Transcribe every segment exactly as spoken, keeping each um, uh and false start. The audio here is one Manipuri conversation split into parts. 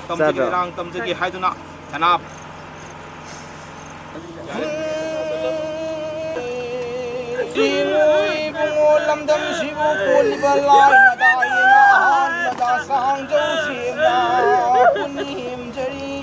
ꯇꯝꯖꯒꯦ, ꯆꯥꯗ꯭ꯔꯣ? ꯏꯔꯥꯡ ꯇꯝꯖꯒꯦ ꯍꯥꯏꯗꯨꯅ ꯁꯅꯥ ꯏꯕꯨꯡꯉꯣ, ꯂꯝꯗꯝꯁꯤꯕꯨ ꯀꯣꯜꯂꯤꯕ ꯂꯥꯏꯅ ꯇꯥꯏꯅ ꯑꯍꯥꯟꯕꯗ ꯁꯥꯡꯖꯧ ꯁꯦꯝꯅ ꯈꯨꯟ ꯍꯦꯝꯖꯔꯤ꯫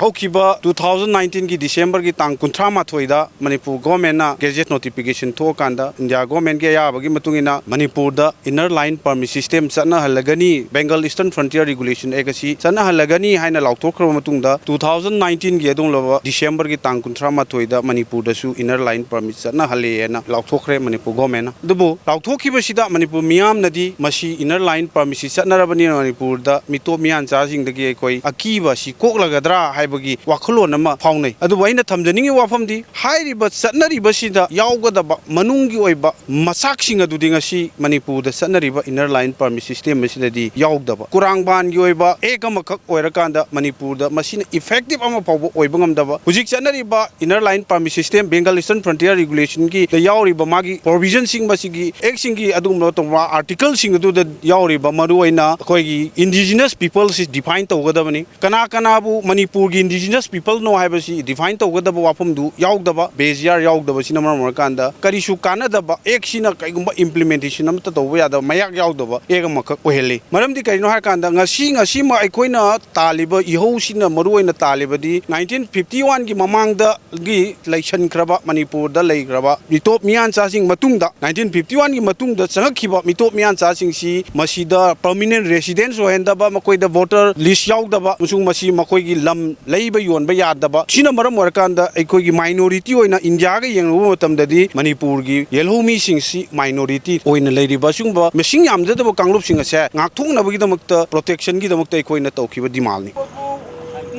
ꯍꯧꯈꯤꯕ two thousand nineteen ꯒꯤ December ꯒꯤ ꯇꯥꯡ ꯀꯨꯟꯊ꯭ꯔꯥ ꯃꯥꯊꯣꯏꯗ ꯃꯅꯤꯄꯨꯔ government ꯅ gazette notification ꯊꯣꯛꯑꯀꯥꯟꯗ, India government ꯒꯤ ꯑꯌꯥꯕꯒꯤ ꯃꯇꯨꯡ ꯏꯟꯅ ꯃꯅꯤꯄꯨꯔꯗ Inner Line Permit System ꯆꯠꯅꯍꯜꯂꯒꯅꯤ, Bengal Eastern Frontier Regulation Act ꯑꯁꯤ ꯆꯠꯅꯍꯜꯂꯒꯅꯤ ꯍꯥꯏꯅ ꯂꯥꯎꯊꯣꯛꯈ꯭ꯔꯕ ꯃꯇꯨꯡꯗ, two thousand nineteen ꯒꯤ ꯑꯗꯨꯒꯨꯝꯂꯕ December ꯒꯤ ꯇꯥꯡ ꯀꯨꯟꯊ꯭ꯔꯥ ꯃꯥꯊꯣꯏꯗ ꯃꯅꯤꯄꯨꯔꯗꯁꯨ Inner Line Permit ꯆꯠꯅꯍꯜꯂꯦ ꯍꯥꯏꯅ ꯂꯥꯎꯊꯣꯛꯈ꯭ꯔꯦ ꯃꯅꯤꯄꯨꯔ government ꯅ꯫ ꯑꯗꯨꯕꯨ ꯂꯥꯎꯊꯣꯛꯈꯤꯕꯁꯤꯗ ꯃꯅꯤꯄꯨꯔ ꯃꯤꯌꯥꯝꯅꯗꯤ ꯃꯁꯤ Inner Line Permit ꯁꯤ ꯆꯠꯅꯔꯕꯅꯤꯅ ꯃꯅꯤꯄꯨꯔꯗ ꯃꯤꯇꯣꯞ ꯃꯤꯌꯥꯟꯆꯥꯁꯤꯡꯗꯒꯤ ꯑꯩꯈꯣꯏ ꯑꯀꯤꯕ ꯑꯁꯤ ꯀꯣꯛꯂꯒꯗ꯭ꯔꯥ ꯍꯥꯏꯕꯒꯤ ꯋꯥꯈꯜꯂꯣꯟ ꯑꯃ ꯐꯥꯎꯅꯩ꯫ ꯑꯗꯨꯕꯨ ꯑꯩꯅ ꯊꯝꯖꯅꯤꯡꯉꯤ ꯋꯥꯐꯝꯗꯤ, ꯍꯥꯏꯔꯤꯕ ꯆꯠꯅꯔꯤꯕꯁꯤꯗ ꯌꯥꯎꯒꯗꯕ ꯃꯅꯨꯡꯒꯤ ꯑꯣꯏꯕ ꯃꯆꯥꯛꯁꯤꯡ ꯑꯗꯨꯗꯤ ꯉꯁꯤ ꯃꯅꯤꯄꯨꯔꯗ ꯆꯠꯅꯔꯤꯕ Inner Line Permit System ꯑꯁꯤꯗꯗꯤ ꯌꯥꯎꯗꯕ, ꯀꯨꯔꯥꯡꯕꯥꯟꯒꯤ ꯑꯣꯏꯕ act ꯑꯃꯈꯛ ꯑꯣꯏꯔꯀꯥꯟꯗ ꯃꯅꯤꯄꯨꯔꯗ ꯃꯁꯤꯅ effective ꯑꯃ ꯐꯥꯎꯕ ꯑꯣꯏꯕ ꯉꯝꯗꯕ, ꯍꯧꯖꯤꯛ ꯆꯠꯅꯔꯤꯕ Inner Line Permit System, Bengal Eastern Frontier Regulation ꯒꯤꯗ ꯌꯥꯎꯔꯤꯕ ꯃꯥꯒꯤ provision ꯁꯤꯡ, ꯃꯁꯤꯒꯤ act ꯁꯤꯡꯒꯤ ꯑꯗꯨꯒꯨꯝꯂꯕ ꯇꯣꯉꯥꯟꯕ article ꯁꯤꯡ ꯑꯗꯨꯗ ꯌꯥꯎꯔꯤꯕ ꯃꯔꯨꯑꯣꯏꯅ ꯑꯩꯈꯣꯏꯒꯤ indigenous people ꯁꯤ define ꯇꯧꯒꯗꯕꯅꯤ꯫ ꯀꯅꯥ ꯀꯅꯥꯕꯨ ꯃꯅꯤꯄꯨꯔꯒꯤ indigenous people ꯅꯣ ꯍꯥꯏꯕꯁꯤ define ꯇꯧꯒꯗꯕ ꯋꯥꯐꯝꯗꯨ ꯌꯥꯎꯗꯕ, base year ꯌꯥꯎꯗꯕꯁꯤꯅ ꯃꯔꯝ ꯑꯣꯏꯔꯀꯥꯟꯗ ꯀꯔꯤꯁꯨ ꯀꯥꯟꯅꯗꯕ, act ꯁꯤꯅ ꯀꯩꯒꯨꯝꯕ implementation ꯑꯃꯠꯇ ꯇꯧꯕ ꯌꯥꯗꯕ, ꯃꯌꯥꯛ ꯌꯥꯎꯗꯕ act ꯑꯃꯈꯛ ꯑꯣꯏꯍꯜꯂꯤ꯫ ꯃꯔꯝꯗꯤ ꯀꯔꯤꯅꯣ ꯍꯥꯏꯔꯀꯥꯟꯗ, ꯉꯁꯤ, ꯉꯁꯤꯃꯛ ꯑꯩꯈꯣꯏꯅ ꯇꯥꯜꯂꯤꯕ ꯏꯍꯧꯁꯤꯅ ꯃꯔꯨꯑꯣꯏꯅ ꯇꯥꯜꯂꯤꯕꯗꯤ nineteen fifty one ꯒꯤ ꯃꯃꯥꯡꯗꯒꯤ ꯂꯩꯁꯟꯈ꯭ꯔꯕ, ꯃꯅꯤꯄꯨꯔꯗ ꯂꯩꯈ꯭ꯔꯕ ꯃꯤꯇꯣꯞ ꯃꯤꯌꯥꯟꯆꯥꯁꯤꯡ ꯃꯇꯨꯡꯗ, nineteen fifty one ꯒꯤ ꯃꯇꯨꯡꯗ ꯆꯪꯉꯛꯈꯤꯕ ꯃꯤꯇꯣꯞ ꯃꯤꯌꯥꯟꯆꯥꯁꯤꯡꯁꯤ ꯃꯁꯤꯗ permanent residence ꯑꯣꯏꯍꯟꯗꯕ, ꯃꯈꯣꯏꯗ voter list ꯌꯥꯎꯗꯕ, ꯑꯃꯁꯨꯡ ꯃꯁꯤ ꯃꯈꯣꯏꯒꯤ ꯂꯝ ꯂꯩꯕ ꯌꯣꯟꯕ ꯌꯥꯗꯕ, ꯁꯤꯅ ꯃꯔꯝ ꯑꯣꯏꯔꯀꯥꯟꯗ ꯑꯩꯈꯣꯏꯒꯤ minority ꯑꯣꯏꯅ ꯏꯟꯗꯤꯌꯥꯒ ꯌꯦꯡꯅꯔꯨꯕ ꯃꯇꯝꯗꯗꯤ ꯃꯅꯤꯄꯨꯔꯒꯤ ꯌꯦꯜꯍꯧꯃꯤꯁꯤꯡꯁꯤ minority ꯑꯣꯏꯅ ꯂꯩꯔꯤꯕ ꯑꯁꯤꯒꯨꯝꯕ ꯃꯁꯤꯡ ꯌꯥꯝꯖꯗꯕ ꯀꯥꯡꯂꯨꯞꯁꯤꯡ ꯑꯁꯦ ꯉꯥꯛꯊꯣꯛꯅꯕꯒꯤꯗꯃꯛꯇ, protection ꯒꯤꯗꯃꯛꯇ ꯑꯩꯈꯣꯏꯅ ꯇꯧꯈꯤꯕ demand ꯅꯤ꯫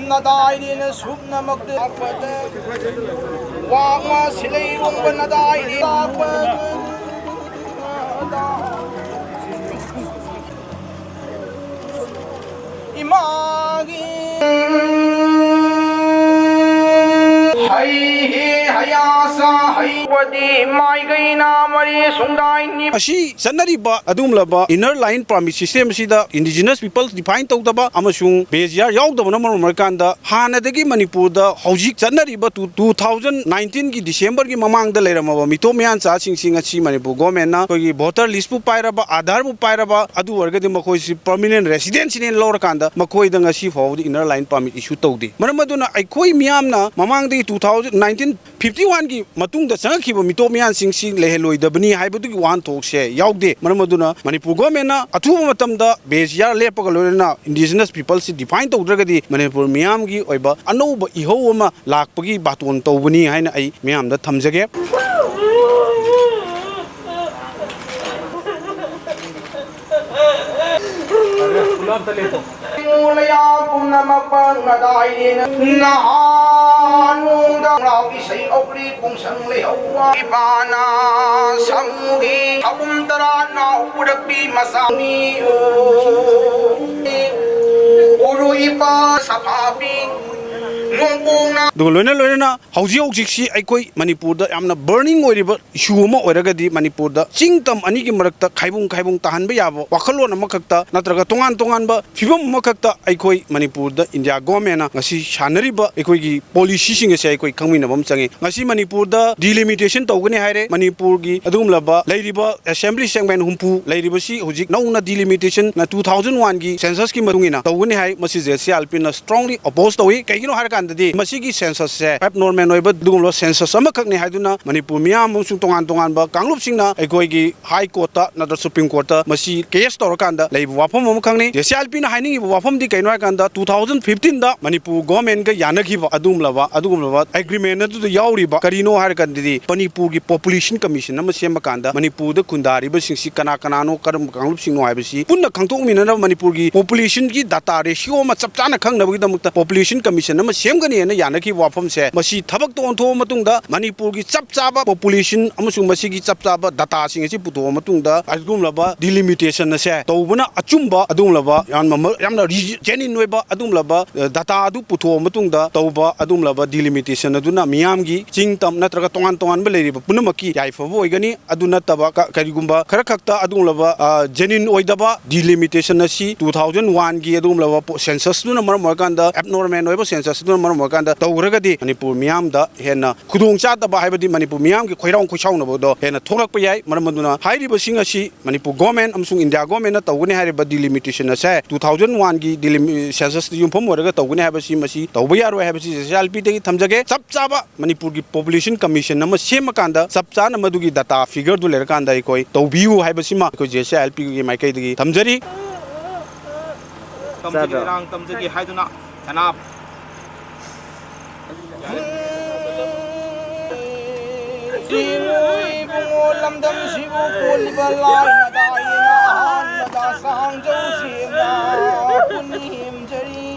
ꯅꯗꯥꯏꯔꯦꯅ ꯁꯨꯞꯅꯃꯛꯇ ꯂꯥꯛꯄꯗ, ꯋꯥꯛꯃ ꯁꯤꯂꯩꯔꯣꯡꯕ ꯅꯗꯥꯏꯔꯦ ꯂꯥꯛꯄꯗ, ꯏꯃꯥꯒꯤ ꯍꯩ ꯍꯦ ꯍꯌꯥꯁꯥ ꯍꯩ ꯗꯤ ꯃꯥꯏꯀꯩꯅ ꯃꯔꯤ ꯁꯨꯡꯗꯥꯏꯅꯤ꯫ ꯑꯁꯤ ꯆꯠꯅꯔꯤꯕ ꯑꯗꯨꯒꯨꯝꯂꯕ inner line permit system ꯑꯁꯤꯗ indigenous people define ꯇꯧꯗꯕ ꯑꯃꯁꯨꯡ ꯕꯦꯖꯤꯌꯥꯔ ꯌꯥꯎꯗꯕꯅ ꯃꯔꯝ ꯑꯣꯏꯔꯀꯥꯟꯗ ꯍꯥꯟꯅꯗꯒꯤ ꯃꯅꯤꯄꯨꯔꯗ ꯍꯧꯖꯤꯛ ꯆꯠꯅꯔꯤꯕ two, two thousand nineteen ꯒꯤ December ꯒꯤ ꯃꯃꯥꯡꯗ ꯂꯩꯔꯝꯃꯕ ꯃꯤꯇꯣꯞ ꯃꯤꯌꯥꯟꯆꯥꯁꯤꯡꯁꯤ ꯉꯁꯤ ꯃꯅꯤꯄꯨꯔ government ꯅ ꯑꯩꯈꯣꯏꯒꯤ voter list ꯄꯨ ꯄꯥꯏꯔꯕ, ꯑꯥꯙꯥꯔꯕꯨ ꯄꯥꯏꯔꯕ, ꯑꯗꯨ ꯑꯣꯏꯔꯒꯗꯤ ꯃꯈꯣꯏꯁꯤ permanent residence ꯅꯦꯅ ꯂꯧꯔꯀꯥꯟꯗ ꯃꯈꯣꯏꯗ ꯉꯁꯤ ꯐꯥꯎꯕꯗ inner line permit issue ꯇꯧꯗꯦ꯫ ꯃꯔꯝ ꯑꯗꯨꯅ ꯑꯩꯈꯣꯏ ꯃꯤꯌꯥꯝꯅ ꯃꯃꯥꯡꯗꯒꯤ two thousand nineteen fifty one ꯒꯤ ꯃꯇꯨꯡꯗ ꯆꯪꯉꯛꯈꯤꯕ ꯃꯤꯇꯣꯞ ꯃꯤꯌꯥꯟꯁꯤꯡꯁꯤ ꯂꯩꯍꯜꯂꯣꯏꯗꯕꯅꯤ ꯍꯥꯏꯕꯗꯨꯒꯤ ꯋꯥꯍꯟꯊꯣꯛꯁꯦ ꯌꯥꯎꯗꯦ꯫ ꯃꯔꯝ ꯑꯗꯨꯅ ꯃꯅꯤꯄꯨꯔ government ꯅ ꯑꯊꯨꯕ ꯃꯇꯝꯗ ꯕꯦꯖꯤꯌꯥꯔ ꯂꯦꯞꯄꯒ ꯂꯣꯏꯅꯅ indigenous people ꯁꯤ define ꯇꯧꯗ꯭ꯔꯒꯗꯤ ꯃꯅꯤꯄꯨꯔ ꯃꯤꯌꯥꯝꯒꯤ ꯑꯣꯏꯕ ꯑꯅꯧꯕ ꯏꯍꯧ ꯑꯃ ꯂꯥꯛꯄꯒꯤ ꯕꯥꯇꯣꯟ ꯇꯧꯕꯅꯤ ꯍꯥꯏꯅ ꯑꯩ ꯃꯤꯌꯥꯝꯗ ꯊꯝꯖꯒꯦ꯫ ꯄꯨꯝꯅꯃꯛ ꯄꯥꯡꯅꯗꯥꯏꯅꯦꯅ ꯅꯍꯥꯟ ꯅꯣꯡꯗ ꯏꯁꯩ ꯍꯧꯔꯤ꯫ ꯄꯨꯡꯁꯪ ꯂꯩꯍꯧꯕ ꯏꯄꯥꯅ ꯁꯃꯨꯒꯤ ꯑꯍꯨꯝ ꯇꯔꯥ ꯅꯥꯎ ꯄꯨꯔꯛꯄꯤ ꯃꯆꯥꯅꯤ꯫ ꯎꯔꯨ ꯏꯄꯥ ꯁꯐꯥꯕꯤ ꯅꯣꯡꯄꯣꯛꯅ ꯑꯗꯨꯒ ꯂꯣꯏꯅ ꯂꯣꯏꯅꯅ ꯍꯧꯖꯤꯛ ꯍꯧꯖꯤꯛꯁꯤ ꯑꯩꯈꯣꯏ ꯃꯅꯤꯄꯨꯔꯗ ꯌꯥꯝꯅ burning ꯑꯣꯏꯔꯤꯕ issue ꯑꯃ ꯑꯣꯏꯔꯒꯗꯤ ꯃꯅꯤꯄꯨꯔꯗ ꯆꯤꯡ ꯇꯝ ꯑꯅꯤꯒꯤ ꯃꯔꯛꯇ ꯈꯥꯏꯕꯨꯡ ꯈꯥꯏꯕꯨꯡ ꯇꯥꯍꯟꯕ ꯌꯥꯕ ꯋꯥꯈꯜꯂꯣꯟ ꯑꯃꯈꯛꯇ ꯅꯠꯇ꯭ꯔꯒ ꯇꯣꯉꯥꯟ ꯇꯣꯉꯥꯟꯕ ꯐꯤꯕꯝ ꯑꯃꯈꯛꯇ ꯑꯩꯈꯣꯏ ꯃꯅꯤꯄꯨꯔꯗ India government ꯅ ꯉꯁꯤ ꯁꯥꯟꯅꯔꯤꯕ ꯑꯩꯈꯣꯏꯒꯤ policy ꯁꯤꯡ ꯑꯁꯦ ꯑꯩꯈꯣꯏ ꯈꯪꯃꯤꯟꯅꯕ ꯑꯃ ꯆꯪꯉꯤ꯫ ꯉꯁꯤ ꯃꯅꯤꯄꯨꯔꯗ delimitation ꯇꯧꯒꯅꯤ ꯍꯥꯏꯔꯦ꯫ ꯃꯅꯤꯄꯨꯔꯒꯤ ꯑꯗꯨꯒꯨꯝꯂꯕ ꯂꯩꯔꯤꯕ assembly segment ꯍꯨꯝꯐꯨ ꯂꯩꯔꯤꯕꯁꯤ ꯍꯧꯖꯤꯛ ꯅꯧꯅ delimitation ꯅ two thousand one ꯒꯤ census ꯀꯤ ꯃꯇꯨꯡ ꯏꯟꯅ ꯇꯧꯒꯅꯤ ꯍꯥꯏ꯫ ꯃꯁꯤ JCRP ꯅ strongly oppose ꯇꯧꯏ꯫ ꯀꯩꯒꯤꯅꯣ ꯍꯥꯏꯔꯀꯥꯟꯗꯗꯤ ꯃꯁꯤꯒꯤ census ꯁꯦ abnormal ꯑꯣꯏꯕ ꯑꯗꯨꯒꯨꯝꯂꯕ census ꯑꯃꯈꯛꯅꯤ ꯍꯥꯏꯗꯨꯅ ꯃꯅꯤꯄꯨꯔ ꯃꯤꯌꯥꯝ ꯑꯃꯁꯨꯡ ꯇꯣꯉꯥꯟ ꯇꯣꯉꯥꯟꯕ ꯀꯥꯡꯂꯨꯞꯁꯤꯡꯅ ꯑꯩꯈꯣꯏꯒꯤ High Court ꯇ ꯅꯠꯇ꯭ꯔ Supreme Court ꯇ ꯃꯁꯤ case ꯇꯧꯔꯀꯥꯟꯗ ꯂꯩꯕ ꯋꯥꯐꯝ ꯑꯃꯈꯛꯅꯤ꯫ JCRP ꯅ ꯍꯥꯏꯅꯤꯡꯉꯤꯕ ꯋꯥꯐꯝꯗꯤ ꯀꯩꯅꯣ ꯍꯥꯏꯔꯀꯥꯟꯗ two thousand fifteen ꯗ ꯃꯅꯤꯄꯨꯔ government ꯀ ꯌꯥꯅꯈꯤꯕ ꯑꯗꯨꯒꯨꯝꯂꯕ, ꯑꯗꯨꯒꯨꯝꯂꯕ agreement ꯑꯗꯨꯗ ꯌꯥꯎꯔꯤꯕ ꯀꯔꯤꯅꯣ ꯍꯥꯏꯔꯀꯥꯟꯗꯗꯤ ꯃꯅꯤꯄꯨꯔꯒꯤ Population Commission ꯑꯃ ꯁꯦꯝꯕ ꯀꯥꯟꯗ ꯃꯅꯤꯄꯨꯔꯗ ꯈꯨꯟꯗꯥꯔꯤꯕꯁꯤꯡꯁꯤ ꯀꯅꯥ ꯀꯅꯥꯅꯣ, ꯀꯔꯝꯕ ꯀꯥꯡꯂꯨꯞꯁꯤꯡꯅꯣ ꯍꯥꯏꯕꯁꯤ ꯄꯨꯟꯅ ꯈꯪꯗꯣꯛꯃꯤꯟꯅꯅꯕ ꯃꯅꯤꯄꯨꯔꯒꯤ population ꯒꯤ data ratio ꯑꯃ ꯆꯞ ꯆꯥꯅ ꯈꯪꯅꯕꯒꯤꯗꯃꯛꯇ Population Commission ꯑꯃ ꯁꯦꯝ ꯁꯦꯝꯒꯅꯤꯅ ꯌꯥꯅꯈꯤꯕ ꯋꯥꯐꯝꯁꯦ, ꯃꯁꯤ ꯊꯕꯛꯇ ꯑꯣꯟꯊꯣꯛꯑ ꯃꯇꯨꯡꯗ ꯃꯅꯤꯄꯨꯔꯒꯤ ꯆꯞ ꯆꯥꯕ population ꯑꯃꯁꯨꯡ ꯃꯁꯤꯒꯤ ꯆꯞ ꯆꯥꯕ dataꯁꯤꯡ ꯑꯁꯤ ꯄꯨꯊꯣꯛꯑ ꯃꯇꯨꯡꯗ ꯑꯗꯨꯒꯨꯝꯂꯕ delimitation ꯑꯁꯦ ꯇꯧꯕꯅ ꯑꯆꯨꯝꯕ ꯑꯗꯨꯒꯨꯝꯂꯕ ꯌꯥꯝꯅ ꯃ-, ꯌꯥꯝꯅ ꯔꯤ-, genuine ꯑꯣꯏꯕ ꯑꯗꯨꯒꯨꯝꯂꯕ, ꯑ, data ꯑꯗꯨ ꯄꯨꯊꯣꯛꯑ ꯃꯇꯨꯡꯗ ꯇꯧꯕ ꯑꯗꯨꯒꯨꯝꯂꯕ delimitation ꯑꯗꯨꯅ ꯃꯤꯌꯥꯝꯒꯤ ꯆꯤꯡ ꯇꯝ ꯅꯠꯇ꯭ꯔꯒ ꯇꯣꯉꯥꯟ ꯇꯣꯉꯥꯟꯕ ꯂꯩꯔꯤꯕ ꯄꯨꯝꯅꯃꯛꯀꯤ ꯌꯥꯏꯐꯕ ꯑꯣꯏꯒꯅꯤ꯫ ꯑꯗꯨ ꯅꯠꯇꯕ ꯀ-, ꯀꯔꯤꯒꯨꯝꯕ ꯈꯔ ꯈꯛꯇ ꯑꯗꯨꯒꯨꯝꯂꯕ, ꯑ, genuine ꯑꯣꯏꯗꯕ delimitation ꯑꯁꯤ two thousand one ꯒꯤ ꯑꯗꯨꯒꯨꯝꯂꯕ ꯄꯣ-, census ꯗꯨꯅ ꯃꯔꯝ ꯑꯣꯏꯔꯀꯥꯟꯗ, abnormal ꯑꯣꯏꯕ census ꯗꯨꯅ ꯃꯔꯝ ꯑꯣꯏꯔꯀꯥꯟꯗ ꯇꯧꯔꯒꯗꯤ ꯃꯅꯤꯄꯨꯔ ꯃꯤꯌꯥꯝꯗ ꯍꯦꯟꯅ ꯈꯨꯗꯣꯡ ꯆꯥꯗꯕ ꯍꯥꯏꯕꯗꯤ ꯃꯅꯤꯄꯨꯔ ꯃꯤꯌꯥꯝꯒꯤ ꯈꯣꯏꯔꯥꯎ ꯈꯣꯏꯁꯥꯎꯅꯕꯗꯣ ꯍꯦꯟꯅ ꯊꯣꯛꯂꯛꯄ ꯌꯥꯏ꯫ ꯃꯔꯝ ꯑꯗꯨꯅ ꯍꯥꯏꯔꯤꯕꯁꯤꯡ ꯑꯁꯤ ꯃꯅꯤꯄꯨꯔ government ꯑꯃꯁꯨꯡ India government ꯅ ꯇꯧꯒꯅꯤ ꯍꯥꯏꯔꯤꯕ delimitation ꯑꯁꯦ two thousand one ꯒꯤ delimi-, census ꯇ ꯌꯨꯝꯐꯝ ꯑꯣꯏꯔꯒ ꯇꯧꯒꯅꯤ ꯍꯥꯏꯕꯁꯤ ꯃꯁꯤ ꯇꯧꯕ ꯌꯥꯔꯣꯏ ꯍꯥꯏꯕꯁꯤ J C I L P ꯗꯒꯤ ꯊꯝꯖꯒꯦ꯫ ꯆꯞ ꯆꯥꯕ ꯃꯅꯤꯄꯨꯔꯒꯤ population commission ꯑꯃ ꯁꯦꯝꯃꯀꯥꯟꯗ ꯆꯞ ꯆꯥꯅ ꯃꯗꯨꯒꯤ data figure ꯗꯨ ꯂꯩꯔꯀꯥꯟꯗ ꯑꯩꯈꯣꯏ ꯇꯧꯕꯤꯌꯨ ꯍꯥꯏꯕꯁꯤꯃ ꯑꯩꯈꯣꯏ J C I L P ꯒꯤ ꯃꯥꯏꯀꯩꯗꯒꯤ ꯊꯝꯖꯔꯤ꯫ ꯇꯝꯖꯒꯦ, ꯆꯥꯗ꯭ꯔꯣ? ꯏꯔꯥꯡ ꯇꯝꯖꯒꯦ ꯍꯥꯏꯗꯨꯅ ꯁꯅꯥ ꯌꯦꯡꯉꯣ ꯏꯕꯨꯡꯉꯣ, ꯂꯝꯗꯝꯁꯤꯕꯨ ꯀꯣꯜꯂꯤꯕ ꯂꯥꯏꯅ ꯇꯥꯏꯅ ꯑꯍꯥꯟꯕꯗ ꯁꯥꯡꯖꯧ ꯁꯦꯡꯅ ꯄꯨꯟꯅꯤꯝꯖꯔꯤ꯫